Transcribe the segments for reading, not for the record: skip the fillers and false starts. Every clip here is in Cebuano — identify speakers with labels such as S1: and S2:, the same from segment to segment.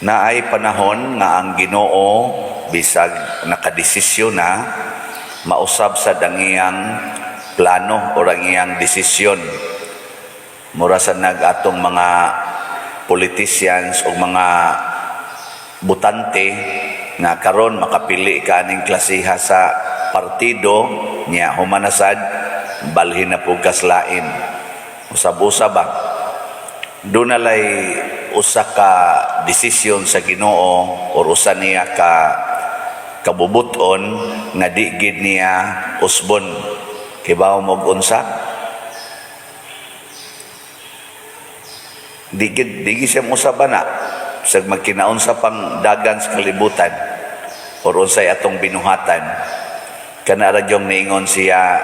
S1: Naay panahon nga ang Ginoo, bisag nakadesisyon na, mausab sa ang iyang plano o ang iyang desisyon. Mura sa nag atong mga politicians o mga butante nga karon makapili ka aning klasiha sa partido niya, humanasad balhin na pud kas lain. Usab-usab ba? Doon na lay usa ka desisyon sa Ginoo or usa niya ka kabubuton nga di gid niya usbon. Kibaw mo unsa? Di gid siya mosab na sa magkinaunsa pang dagan sa kalibutan or unsay atong binuhatan. Kana ra yung niingon siya,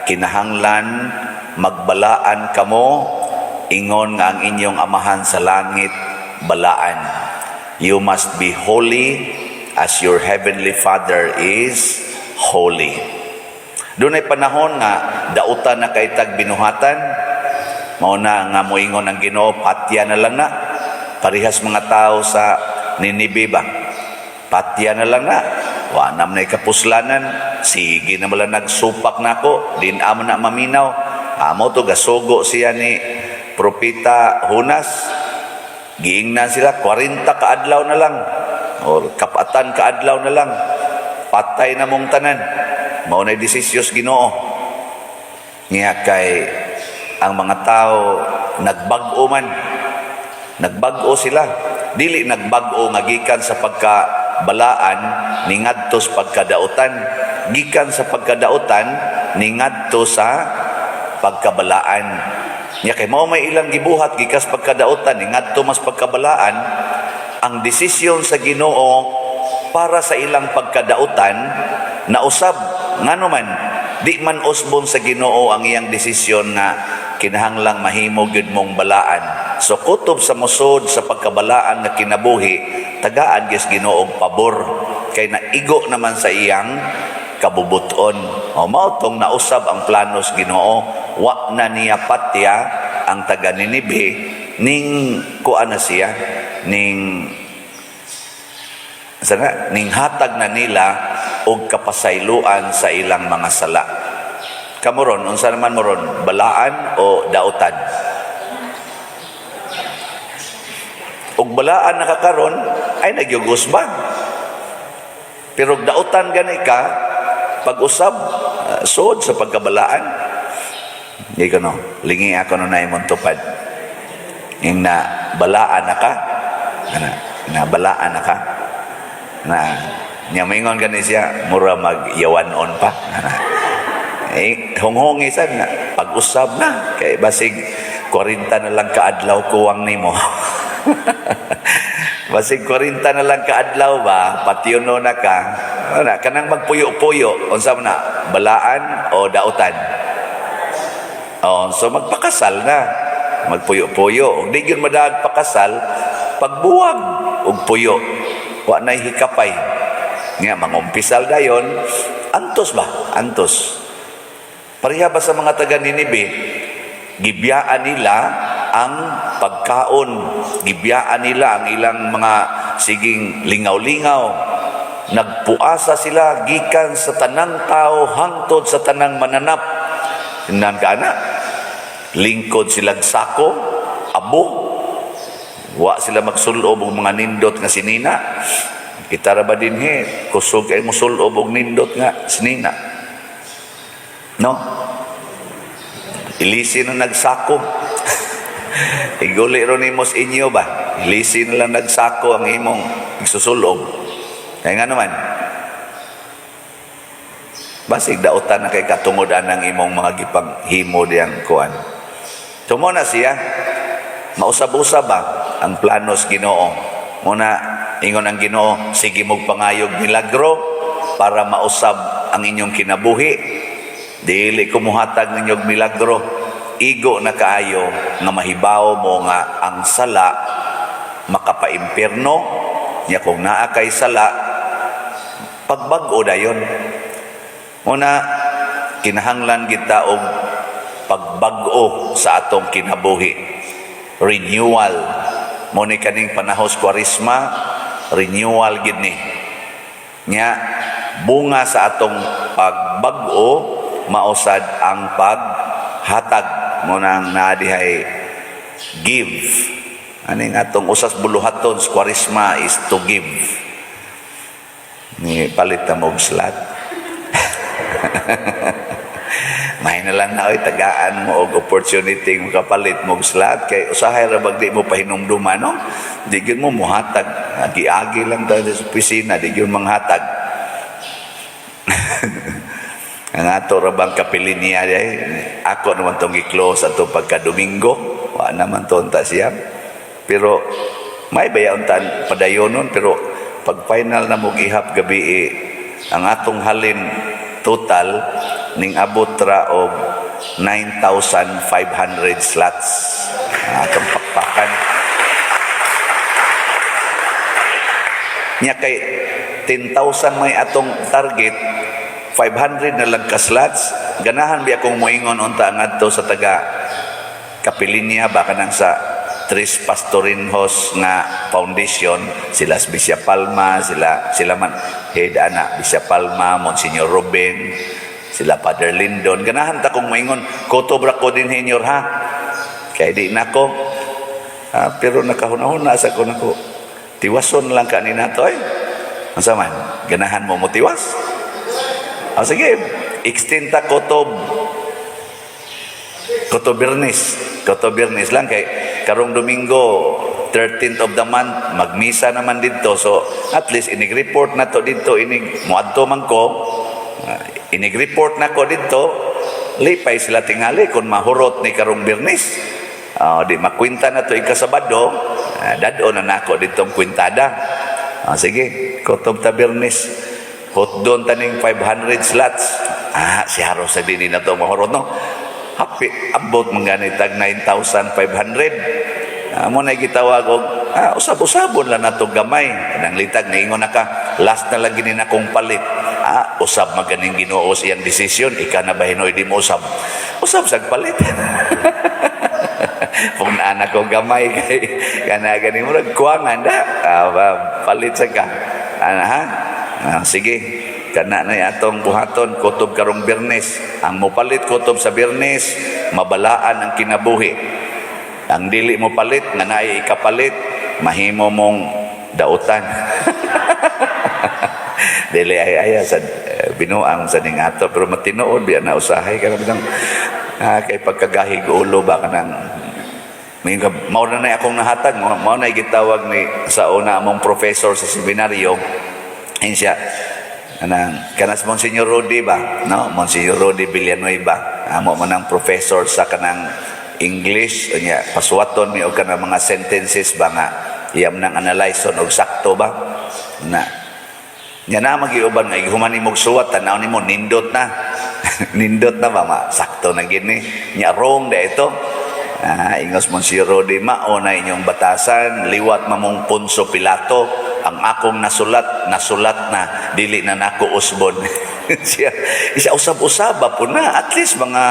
S1: "Kinahanglan magbalaan kamo ingon nga ang inyong Amahan sa langit balaan." You must be holy as your heavenly Father is holy. Dunay panahon nga dautan na kay tag binuhatan, mao na nga moingon ang Ginoo, "Patya na lang na." Parehas mga tao sa Ninibe ba? "Patya na lang na. Wa na man kapuslanan, sige na lang nagsupak nako, di na man na maminaw." Amo to gasugo siya ni Propeta Jonas. Giingnan sila, 40 kaadlaw na lang or kapatan kaadlaw na lang. Patay na mong tanan. Mao na desisyon Ginoo. Nga kay ang mga tao nagbag-o man. Nagbag-o sila. Dili nagbag-o nga gikan sa pagkabalaan ningadto sa pagkadautan. Gikan sa pagkadautan ningadto sa pagkabalaan. Nya kay mao may ilang gibuhat gikas pagkadautan ningadto mas pagkabalaan, ang desisyon sa Ginoo para sa ilang pagkadautan nausab. Ngano man di man usbon sa Ginoo ang iyang desisyon nga kinahanglang mahimo gyud mong balaan? So kutob sa musod sa pagkabalaan nga kinabuhi, tagaan gyud Ginoo og pabor kay naigo naman sa iyang kabubuton. O mao tong nausab ang planos Ginoo, wa na niya patya ang taga Ninibe, ning kuan na siya, ning sana ning hatag na nila og kapasayloan sa ilang mga sala. Kamo ron, unsa naman mo ron, balaan o dautan? Og balaan na ka karon ay nagyugos ba? Pero og dautan gani ka, pag-usab, sud sa pagkabalaan. Hindi ko no, lingi ako no na imong tupad. Yung na balaan na ka, ana, na balaan na ka, na nya maingon gani siya, mura magyawan-on pa. Ana. Eh, honghongi sad na, pag-usab na, kay basig 40 na lang kaadlaw kuwang nimo. Basig 40 na lang kaadlaw ba, patyono na ka. Ana, kanang magpuyo-puyo, unsa man na, balaan o dautan? Oh, so magpakasal na. Magpuyo-puyo. Ug di gyud madaag pakasal, pagbuwag og puyo. Wa nay hikapay. Nga mangumpisal dayon, antos ba? Antos. Pareha ba sa mga taga Ninibe, gibiyaan nila ang pagkaon, gibiyaan nila ang ilang mga siging lingaw-lingaw. Nagpuasa sila gikan sa tanang tao hangtod sa tanang mananap. Nan ka na. Lingkod silang sako, abo. Wa sila magsulob og mga nindot nga sinina. Kita ra ba dinhi, kusog ay musulob og nindot nga sinina. No? Ilisi na nagsako. Iguli ro nimo sa inyo ba? Ilisi na lang nagsako ang imong isusulob. Kaya nga naman, basig dautan na kay katungod ang imong mga gipang himo diyang kuan. So mo na siya, mausab-usab ba ang planos Ginoo. Muna ingon ang Ginoo, "Sige mog pangayog milagro para mausab ang inyong kinabuhi. Dili ko muhatag ninyog milagro. Igo na kaayo nga mahibaw mo nga ang sala makapaimpierno. Nya kung naa kay sala, pagbag-o dayon." Muna kinahanglan kita og pagbag-o sa atong kinabuhi. Renewal. Mo ni kaning panahon sa Kwaresma, renewal gid ni. Nya bunga sa atong pagbag-o mausad ang paghatag. Mo nang naa dihay give. Aning atong usas buluhaton sa Kwaresma is to give. Ni palit na mo og slot. May na lang na oy, tagaan mo og opportunity makapalit mo og slot kay usahay ra bag di mo pahinumduman, no? Di gyud mo muhatag, agi-agi lang ta sa opisina, di gyud manghatag. Ang ato ra bang kapilinya day, ako naman tong gi-close ato pagka Domingo, wa naman to unta siya. Pero may baya unta padayonon, pero pag final na mo gihap gabi eh, ang atong halin total ning abot ra og 9,500 slots ang atong pakpakan. Nya kay 10,000 may atong target, 500 na lang ka slots. Ganahan biya kong moingon unta ngadto sa taga Kapilinya ba, kanang sa Tres Pastorinhos nga foundation, sila sa Bisya Palma, sila sila man head ana Bisya Palma, Monsignor Ruben, sila Father Lindon. Ganahan ta kong moingon, kutob ra ko din hinyor ha. Kay di nako. Pero nakahuna-huna sa ko nako. Tiwason lang ka ni nato ay. Unsa man? Ganahan mo motiwas? Ah, sige, extend ta kutob Koto Birnes. Koto Birnes lang kay karong Domingo 13th of the month magmisa naman didto, so at least inig-report na to didto, inig moadto man ko, inig-report na ko didto, lipay sila tingali kung mahurot ni karong Birnes. Di makwinta na to ikasabado, dad-o na nako ditong kwintada. Sige, kutob ta Birnes. Hotdon taning 500 slots. Si Haros sa dini na to mahurot, no. Happy abot man gani tag 9,500. Mo na gitawag og usab-usabon lang nato gamay. Kanang litag niingon na ka, last na lang gini na kong palit. Usab maganing Ginoo sa iyang desisyon, ika na ba hinoy di mo usab. Usab sag palit. Kung naanak ko gamay kay kana gani murag kuwangan da. Palit sa ka. Ana ha? Sige. Kana na atong buhaton kutob karong Birnes. Ang mopalit kutob sa Birnes, mabalaan ang kinabuhi. Ang dili mo palit nga naay ikapalit, mahimo mong dautan. Dili ay aya sa binuang sa ning ato, pero matinuod biya na usahay kana bitang kay pagkagahig ulo ba, kanang may mao na na akong nahatag, mao na gitawag ni sa una among professor sa seminaryo. Ayun siya, kanang kanas Monsignor Rudy ba, no? Monsignor Rudy Villanueva, amo man ang professor sa kanang English. Unya pasuwaton mi og kanang mga sentences ba nga iyam nang analyze og sakto ba na. Nya na magiuban nga ighuman nimo suwat, tan-aw nimo nindot na. Nindot na ba ma, sakto na gid ni. Nya wrong da ito. Ingos Monsignor Rudy, mao na inyong batasan, liwat mamong Poncio Pilato, ang akong nasulat, nasulat na, dili na nako usbon. Siya, isa usab-usaba po na, at least mga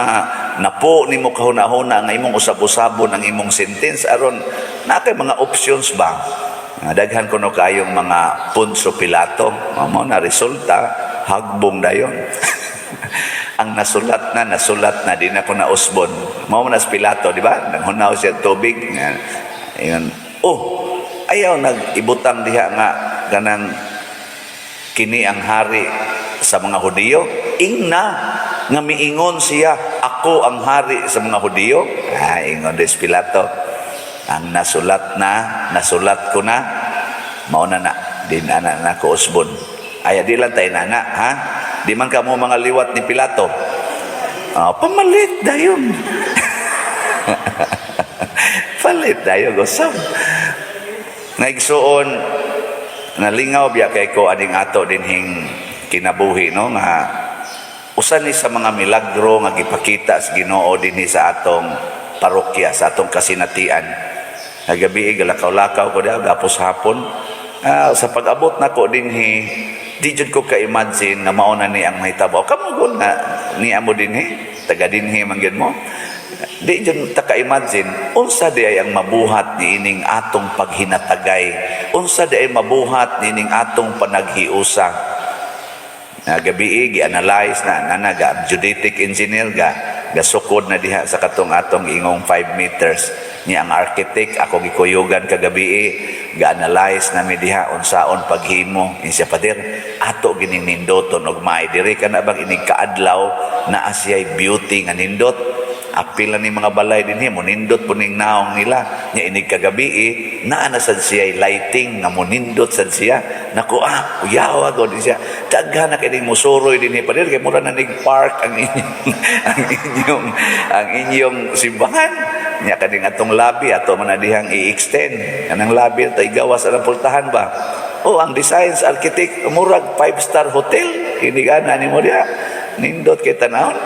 S1: napo nimo kahuna-huna nga imong usab-usabon ang imong sentence aron na kay mga options ba. Daghan kuno kayong mga Poncio Pilato, mao na resulta hagbong dayon. Ang nasulat na, di na ko na usbon. Mao man as Pilato, di ba? Nanghunaw siya tubig. Ayun. Oh, ayaw nag-ibutang diha nga ganang kini ang hari sa mga Hudiyo. Ingna nga miingon siya, "Ako ang hari sa mga Hudiyo." Ingon des Pilato. Ang nasulat na, nasulat ko na, mao na na, di na na, na ko usbon. Ay, di lang tayo nana, ha? Di man kamo mga liwat ni Pilato. Pamalit dayon. Palit dayon, gusam. Naigsuon, nalingaw biya kay ko aning ato dinhing kinabuhi, no, nga usa ni sa mga milagro nga gipakita sa Ginoo dinhi sa atong parokya, sa atong kasinatian. Kagabi galakaw-lakaw ko diha gapos hapon. Sa pag-abot nako dinhi, di jud ko ka-imagine nga mao na ni ang mahitabo. Kamo gud nga niya mo dinhi, taga dinhi man gyud mo. Di jud ta ka-imagine unsa di ay ang mabuhat niining atong paghinatagay, unsa di ay mabuhat niining atong panaghiusa. Na gabi gi-analyze na nana ga geodetic engineer, ga gasukod na diha sa katong atong ingong 5 meters ni ang architect. Ako gikuyugan kagabi, ga-analyze na mi diha unsaon paghimo. Siya, "Pader, ato gining nindoton og maay diri kana bang inig kaadlaw naa siya'y beauty nga nindot. Apil na ni mga balay dinhi, mo nindot po ning naong nila nya. Inig kagabi naa na sad siya lighting nga mo nindot sad siya. Nako, ah, uyaw gud siya. Daghan na kay musuroy dinhi, pader, kay mura na nig park ang inyong simbahan." Nya kaning atong lobby, ato man na dihang i-extend kanang lobby ta, igawas ang pultahan ba. Oh, ang designs architect, murag five-star hotel ini gana nimo diha, nindot kay tanawon.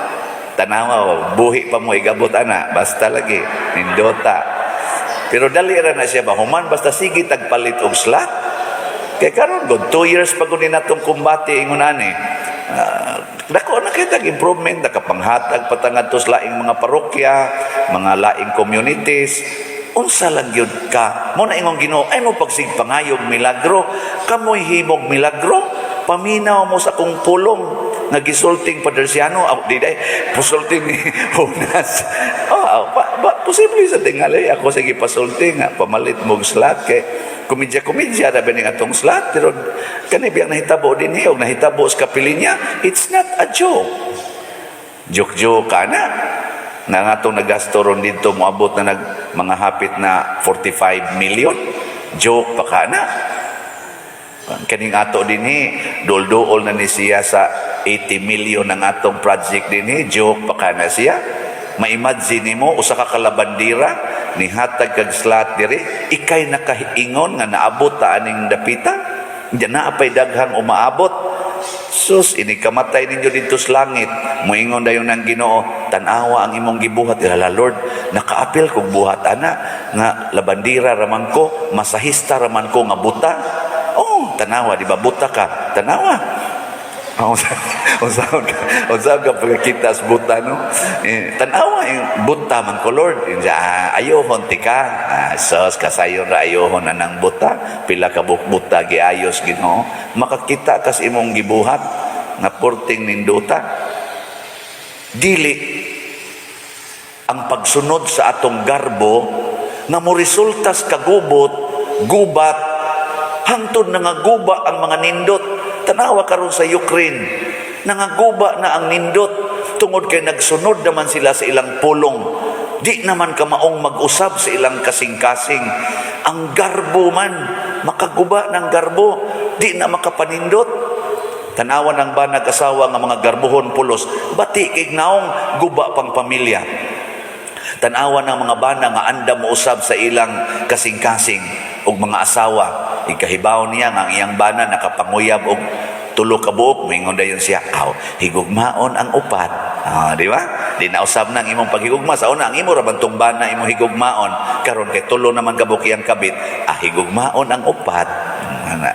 S1: Tanawa, buhi pa mo igabot ana, basta lagi nindota. Pero dali ra na siya ba human, basta sige tagpalit og slot. Kay karon good 2 years pa gud ni natong kumbate ingon ani. Dako na kita improvement, nakapanghatag pa ta ngadto sa laing mga parokya, mga laing communities. Unsa lang gyud ka? Mo na ingong Ginoo, ay mo pagsigpangayog milagro, kamoy himog milagro, paminaw mo sa akong pulong nga gisulting Pader Siano, aw, di day, pusulting ni Jonas. Oh, pa, posible sa tingali ako sige pasulti nga pamalit mo og slot, kay komedya komedya ra ba ning atong slot, pero kani biyang nahitabo dinhi og nahitabo sa kapilinya, it's not a joke. Joke joke ka na na nga atong nagasto ron dito, moabot na nag mga hapit na 45 million. Joke pa ka na? Kaning ato dinhi, duol-duol na ni siya sa 80 million ang atong project dinhi. Joke pa ka na siya? Ma-imagine nimo, usa ka kalabandira nihatag kag slot diri, ikay nakaingon nga naabot ta aning dapita. Diyan na apay daghang umaabot. Sus, ini kamatay ninyo dito sa langit. Muingon dayon ng Ginoo, "Tan-awa ang imong gibuhat." "Ila Lord, nakaapil kog buhat ana nga labandira raman ko, masahista raman ko nga buta." Oh, tanawa, di ba buta ka? Tanawa. Unsa unsa ka pagkakita sa buta, no? Eh, tanawa yung buta man ko, Lord. Yung siya, ah, ayohon tika. Ah, sus, kasayon ra ayohon na ng buta. Pila ka buta giayos Ginoo. Makakita kas imong gibuhat nga porting ninduta. Dili ang pagsunod sa atong garbo nga mo resultas kagubot, gubat, hangtod nangaguba ang mga nindot. Tanawa karon sa Ukraine, nangaguba na ang nindot tungod kay nagsunod naman sila sa ilang pulong. Di naman kamaong mag-usab sa ilang kasing-kasing. Ang garbo man, makaguba ng garbo, di na makapanindot. Tanawa ng banag asawa nga mga garbohon pulos, bati kay naong, guba pang pamilya. Tanawa ng mga bana nga andam mo usab sa ilang kasing-kasing og mga asawa. Ikahibaw niya nga ang iyang bana nakapanguyab og tulo ka buok, moingon dayon siya, "Aw, higugmaon ang upat." Ah, di ba? Di na usab na ang imong paghigugma. Sa una, ang imo ra bantong bana imong higugmaon. Karon kay tulo naman ka buok iyang kabit, ah, higugmaon ang upat. Ana.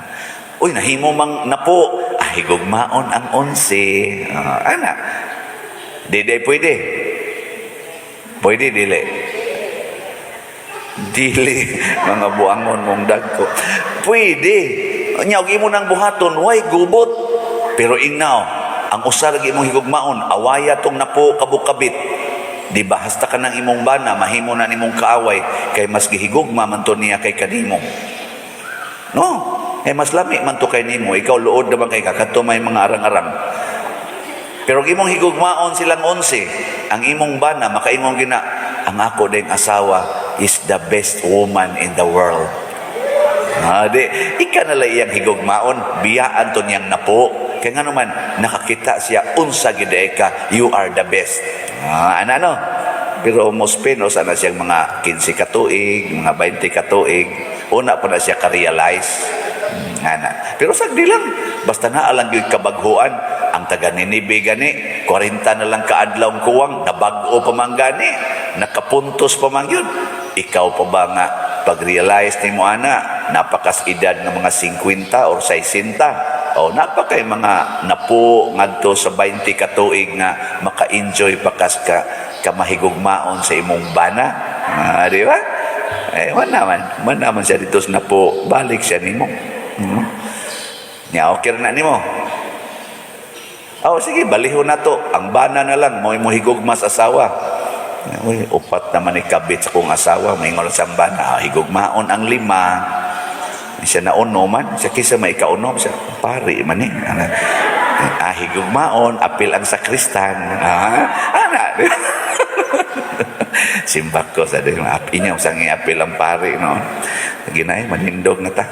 S1: Uy, nahimo mang napo, ah, higugmaon ang 11. Ah, ana. Di di pwede. Pwede dili. Dili, mga buangon mong dagko. Pwede. Nya og imo nang buhaton, way gubot. Pero ingnaw, ang usa ra imong higugmaon, awaya tong napo kabukabit. Di ba hasta ka ng imong bana, mahimo na nimong kaaway kay mas gihigugma man to niya kay kanimo. No? Eh, mas lami man to kay nimo, ikaw luod naman kay kakadto may mga arang-arang. Pero ang imong higugmaon silang 11, ang imong bana makaingon gina, "Ang ako ding asawa is the best woman in the world." Ah, di, ika na lang iyang higugmaon, biyaan to niyang napo. Kaya nga naman, nakakita siya, unsa gid ka, you are the best. Ah, ano, ano? Pero mo spend, sana siyang mga 15 katuig, mga 20 katuig, una pa na siya ka-realize. Ana. Pero sagdi lang, basta naa lang gyud kabaghuan, ang taga Ninibe gani, 40 na lang kaadlaw kuwang, nabag-o pa man gani, nakapuntos pa man yun. Ikaw pa ba nga pag-realize nimo ana, napakas edad ng mga 50 or 60, o napakay mga napo ngadto sa 20 katuig nga makaingon. Maka-enjoy pa kas ka kamahigugmaon sa imong bana. Ah, di ba? Eh, wala man. Wala man siya dito sa napo. Balik siya nimo. Nya, okay na nimo. Oh, sige, balihon na to. Ang bana na lang, mo higugma sa asawa. Uy, upat naman ikabit sa kong asawa, may ngol sa bana. Ah, higugmaon ang lima. Siya na uno man, siya kisa may ikauno, siya pari man eh. Ana, ah, higugmaon, apil ang sakristan. Ah, ana. Simbak ko sa din, inya usang apil ang pari, no. Ginay, manindog na ta.